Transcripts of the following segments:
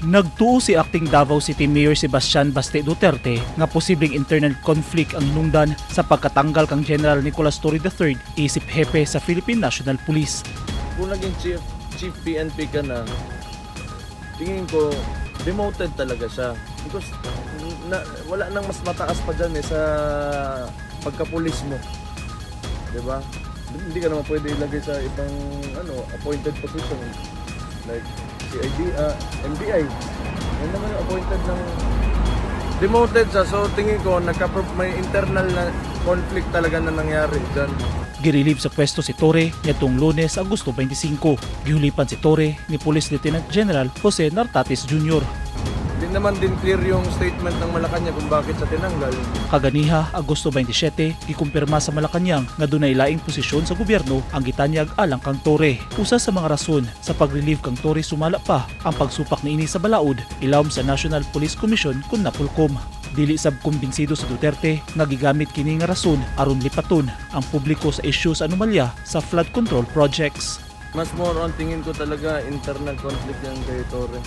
Nagtuo si Acting Davao City Mayor Sebastian Baste Duterte nga posibleng internal conflict ang hinungdan sa pagkatanggal kang General Nicolas Torre III isip hepe sa Philippine National Police. Kung naging chief PNP ka na, tingin ko demoted talaga siya. Because na, wala nang mas mataas pa dyan eh sa pagkapulis mo. 'Di ba? Hindi ka naman pwede ilagay sa ibang ano, appointed position like CID, NBI. Yan naman yung appointed ng demoted siya. So tingin ko nagka may internal na conflict talaga na nangyari dyan. Girelieve sa pwesto si Torre nitong Lunes, Agosto 25. Gihulipan si Torre ni Police Lieutenant General Jose Nartates Jr. Hindi naman din clear yung statement ng Malacanang kung bakit siya tinanggal. Kaganiha, Agosto 27, gikumpirma sa Malacanang nga dunay laing posisyon sa gobyerno ang gitanyag alang kang Torre. Usa sa mga rason sa pag-relieve kang Torre sumala pa ang pagsupak niini sa balaod ilawom sa National Police Commission kun Napolcom. Dili sab kumbinsido si Duterte nga gigamit kini nga rason aron lipaton ang publiko sa isyu sa anomalya sa flood control projects. Mas more on tingin ko talaga internal conflict yan kay Torre.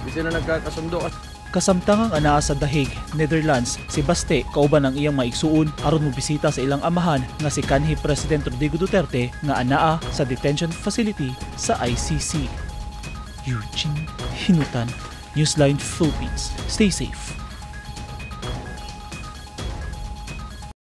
Hindi sila nagkakasundo. Kasamtangang anaa sa The Hague, Netherlands, si Baste kauban ang iyang maigsuon aron mobisita sa ilang amahan nga si kanhi President Rodrigo Duterte nga anaa sa detention facility sa ICC. Eugene Hinutan, Newsline Philippines. Stay safe.